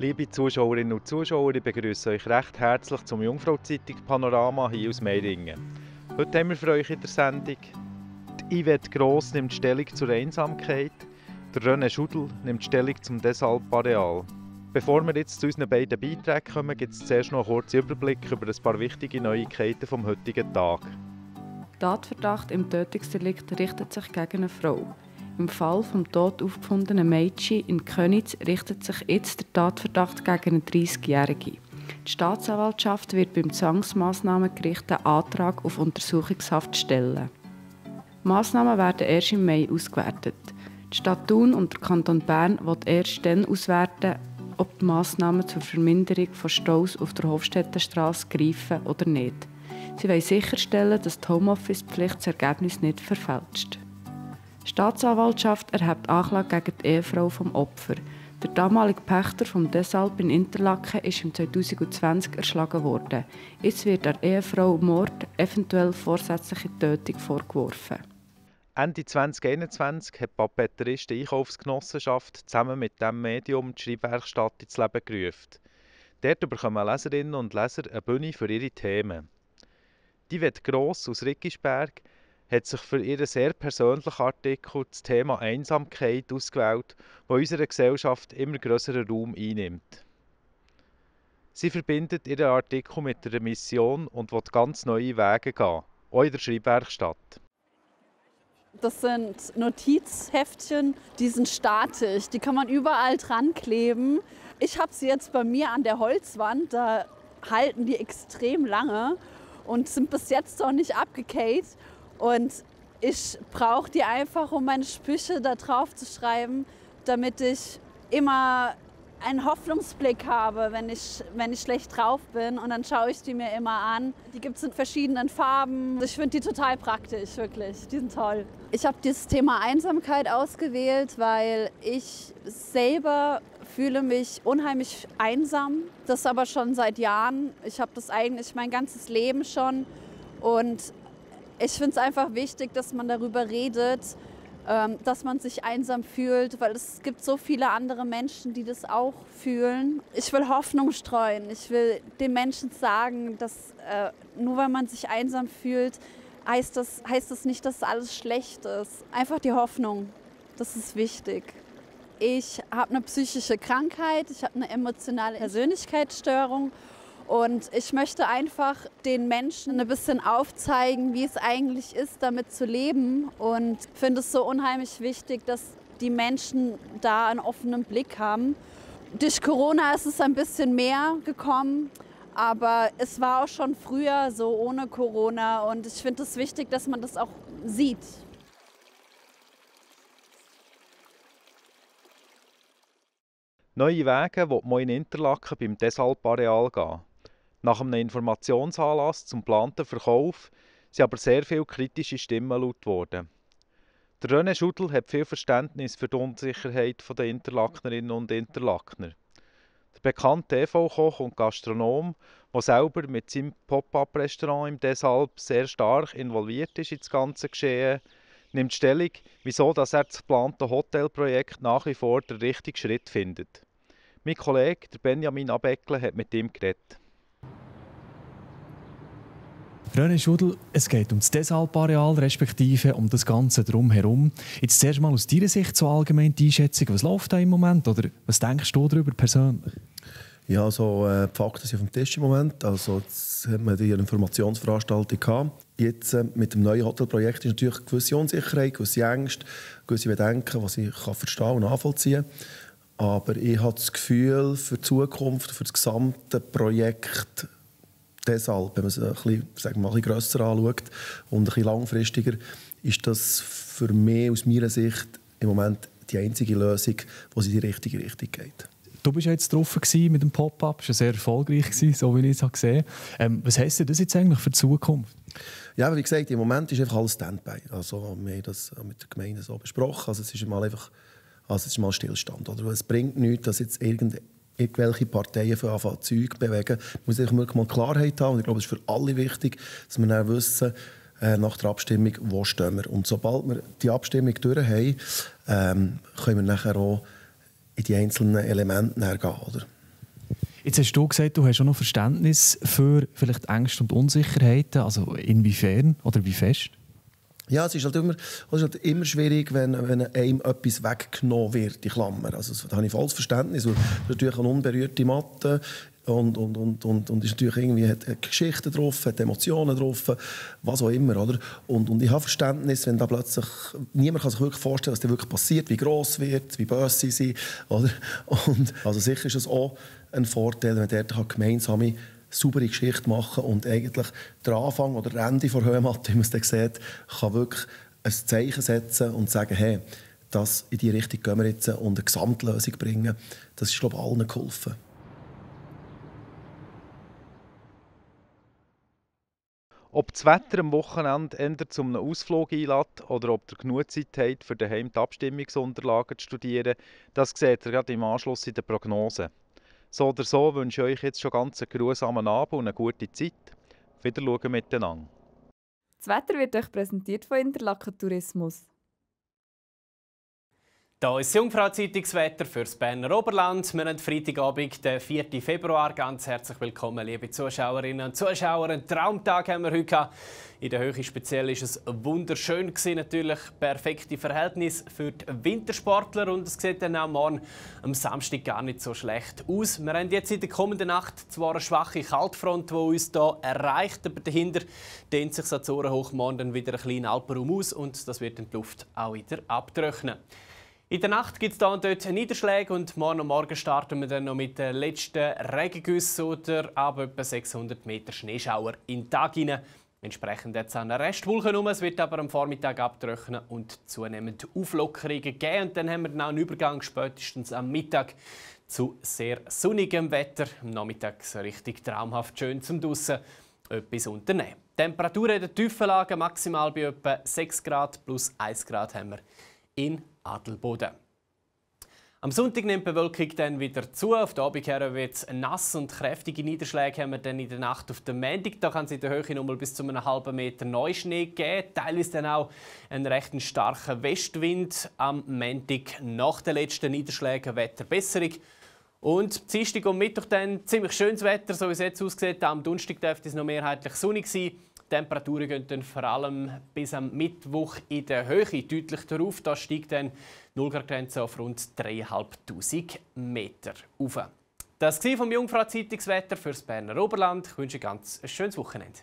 Liebe Zuschauerinnen und Zuschauer, ich begrüße euch recht herzlich zum Jungfrau-Zeitung Panorama hier aus Meiringen. Heute haben wir für euch in der Sendung die Yvette Gross nimmt Stellung zur Einsamkeit, der René Schudel nimmt Stellung zum Desalp-Areal. Bevor wir jetzt zu unseren beiden Beiträgen kommen, gibt es zuerst noch einen kurzen Überblick über ein paar wichtige Neuigkeiten vom heutigen Tag. Der Tatverdacht im Tötungsdelikt richtet sich gegen eine Frau. Im Fall vom tot aufgefundenen Mädchen in Köniz richtet sich jetzt der Tatverdacht gegen eine 30-Jährige. Die Staatsanwaltschaft wird beim Zwangsmassnahmengericht einen Antrag auf Untersuchungshaft stellen. Massnahmen werden erst im Mai ausgewertet. Die Stadt Thun und der Kanton Bern wollen erst dann auswerten, ob die Massnahmen zur Verminderung von Staus auf der Hofstettenstrasse greifen oder nicht. Sie wollen sicherstellen, dass die Homeoffice-Pflicht das Ergebnis nicht verfälscht. Die Staatsanwaltschaft erhebt Anklage gegen die Ehefrau des Opfers. Der damalige Pächter vom Desalp in Interlaken ist im 2020 erschlagen worden. Jetzt wird der Ehefrau Mord, eventuell vorsätzliche Tötung, vorgeworfen. Ende 2021 hat die Papeteristen Einkaufsgenossenschaft zusammen mit diesem Medium die Schreibwerkstatt ins Leben gerufen. Dort bekommen Leserinnen und Leser eine Bühne für ihre Themen. Die Yvette Gross aus Riggisberg hat sich für ihren sehr persönlichen Artikel das Thema Einsamkeit ausgewählt, das in unserer Gesellschaft immer grösseren Raum einnimmt. Sie verbindet ihren Artikel mit einer Mission und will ganz neue Wege gehen, auch in der Schreibwerkstatt. Das sind Notizheftchen, die sind statisch, die kann man überall dran kleben. Ich habe sie jetzt bei mir an der Holzwand, da halten die extrem lange und sind bis jetzt noch nicht abgekehlt. Und ich brauche die einfach, um meine Sprüche da drauf zu schreiben, damit ich immer einen Hoffnungsblick habe, wenn ich schlecht drauf bin. Und dann schaue ich die mir immer an. Die gibt es in verschiedenen Farben. Ich finde die total praktisch, wirklich. Die sind toll. Ich habe dieses Thema Einsamkeit ausgewählt, weil ich selber fühle mich unheimlich einsam. Das aber schon seit Jahren. Ich habe das eigentlich mein ganzes Leben schon. Und ich finde es einfach wichtig, dass man darüber redet, dass man sich einsam fühlt, weil es gibt so viele andere Menschen, die das auch fühlen. Ich will Hoffnung streuen. Ich will den Menschen sagen, dass nur weil man sich einsam fühlt, heißt das nicht, dass alles schlecht ist. Einfach die Hoffnung, das ist wichtig. Ich habe eine psychische Krankheit, ich habe eine emotionale Persönlichkeitsstörung. Und ich möchte einfach den Menschen ein bisschen aufzeigen, wie es eigentlich ist, damit zu leben. Und finde es so unheimlich wichtig, dass die Menschen da einen offenen Blick haben. Durch Corona ist es ein bisschen mehr gekommen, aber es war auch schon früher so ohne Corona. Und ich finde es wichtig, dass man das auch sieht. Neue Wege will man in Interlaken beim Desalp-Areal gehen. Nach einem Informationsanlass zum geplanten Verkauf sind aber sehr viele kritische Stimmen laut geworden. Der René Schudel hat viel Verständnis für die Unsicherheit der Interlakenerinnen und Interlakener. Der bekannte TV-Koch und Gastronom, der selber mit seinem Pop-up-Restaurant im Desalp sehr stark involviert ist in das ganze Geschehen, nimmt Stellung, wieso dass er das geplante Hotelprojekt nach wie vor den richtigen Schritt findet. Mein Kollege der Benjamin Abeckle hat mit ihm geredet. René Schudel, es geht um das Desalp-Areal, respektive um das Ganze drumherum. Jetzt zuerst mal aus deiner Sicht so allgemein die Einschätzung. Was läuft da im Moment? Oder was denkst du darüber persönlich? Ja, also, die Fakten sind auf dem Tisch im Moment. Also, jetzt haben wir die Informationsveranstaltung gehabt. Jetzt mit dem neuen Hotelprojekt ist natürlich eine gewisse Unsicherheit, gewisse Ängste, gewisse Bedenken, was ich verstehen und nachvollziehen kann. Aber ich habe das Gefühl, für die Zukunft, für das gesamte Projekt Deshalb, wenn man es ein bisschen grösser anschaut und ein bisschen langfristiger, ist das für mich aus meiner Sicht im Moment die einzige Lösung, die in die richtige Richtung geht. Du warst jetzt drauf mit dem Pop-up, das war sehr erfolgreich, so wie ich es gesehen habe. Was heisst das jetzt eigentlich für die Zukunft? Ja, wie gesagt, im Moment ist einfach alles Standby. Also, wir haben das mit der Gemeinde so besprochen. Also, es ist mal Stillstand. Oder? Es bringt nichts, dass jetzt irgendwelche Parteien für anfangen Zeug bewegen. Man muss einfach mal Klarheit haben. Und ich glaube, es ist für alle wichtig, dass wir dann wissen, nach der Abstimmung, wo stehen wir. Und sobald wir die Abstimmung durch haben, können wir nachher auch in die einzelnen Elemente gehen. Oder? Jetzt hast du gesagt, du hast auch noch Verständnis für vielleicht Ängste und Unsicherheiten. Also inwiefern oder wie fest? Ja, es ist halt immer schwierig, wenn einem etwas weggenommen wird, die Klammer. Also, da habe ich volles Verständnis. Das ist natürlich eine unberührte Matte und ist natürlich irgendwie, hat Geschichten drauf, hat Emotionen drauf, was auch immer. Oder? Und ich habe Verständnis, wenn da plötzlich niemand kann sich wirklich vorstellen, was da wirklich passiert, wie gross wird, wie böse sie sind. Oder? Und also sicher ist es auch ein Vorteil, wenn man dort gemeinsame saubere Geschichte machen und eigentlich der Anfang oder der Ende der Höhenmatte, wie man es dann sieht, kann wirklich ein Zeichen setzen und sagen, hey, das in die Richtung gehen wir jetzt und eine Gesamtlösung bringen. Das ist, glaube ich, allen geholfen. Ob das Wetter am Wochenende eher zu einem Ausflug einlädt oder ob ihr genug Zeit habt, für daheim die Abstimmungsunterlagen zu studieren, das seht ihr gerade im Anschluss in der Prognose. So oder so wünsche ich euch jetzt schon ganz einen geruhsamen Abend und eine gute Zeit. Wiederschauen miteinander. Das Wetter wird euch präsentiert von Interlaken Tourismus. Hier ist das Jungfrau-Zeitungswetter für das Berner Oberland. Wir haben Freitagabend, den 4. Februar. Ganz herzlich willkommen, liebe Zuschauerinnen und Zuschauer. Einen Traumtag haben wir heute gehabt. In der Höhe speziell ist es wunderschön gewesen, natürlich perfekte Verhältnisse für die Wintersportler und es sieht dann auch morgen am Samstag gar nicht so schlecht aus. Wir haben jetzt in der kommenden Nacht zwar eine schwache Kaltfront, die uns hier erreicht, aber dahinter dehnt sich das Ohrenhoch morgen dann wieder ein kleiner Alpenraum aus und das wird dann die Luft auch wieder abtrocknen. In der Nacht gibt es hier und dort Niederschläge und morgen starten wir dann noch mit den letzten Regengüssen oder ab etwa 600 Meter Schneeschauer in den Tag hinein. Entsprechend jetzt auch eine Restwolke rum. Es wird aber am Vormittag abtrocknen und zunehmend Auflockerungen geben. Und dann haben wir dann auch einen Übergang spätestens am Mittag zu sehr sonnigem Wetter. Am Nachmittag so richtig traumhaft schön zum Draussen etwas unternehmen. Die Temperatur in der Tiefenlage maximal bei etwa 6 Grad plus 1 Grad haben wir in Adelboden. Am Sonntag nimmt die Bewölkung dann wieder zu. Auf der Abend her wird es nass und kräftige Niederschläge haben wir dann in der Nacht auf den Montag. Da kann es in der Höhe noch mal bis zu einem halben Meter Neuschnee geben. Teilweise dann auch einen recht starken Westwind. Am Montag nach den letzten Niederschlägen Wetterbesserung. Und Dienstag und Mittwoch dann ziemlich schönes Wetter, so wie es jetzt aussieht. Am Donnerstag dürfte es noch mehrheitlich sonnig sein. Die Temperaturen gehen dann vor allem bis am Mittwoch in der Höhe deutlich darauf. Da steigt dann die 0-Grad-Grenze auf rund 3'500 Meter auf. Das war vom Jungfrau-Zeitungswetter für das Berner Oberland. Ich wünsche ein ganz schönes Wochenende.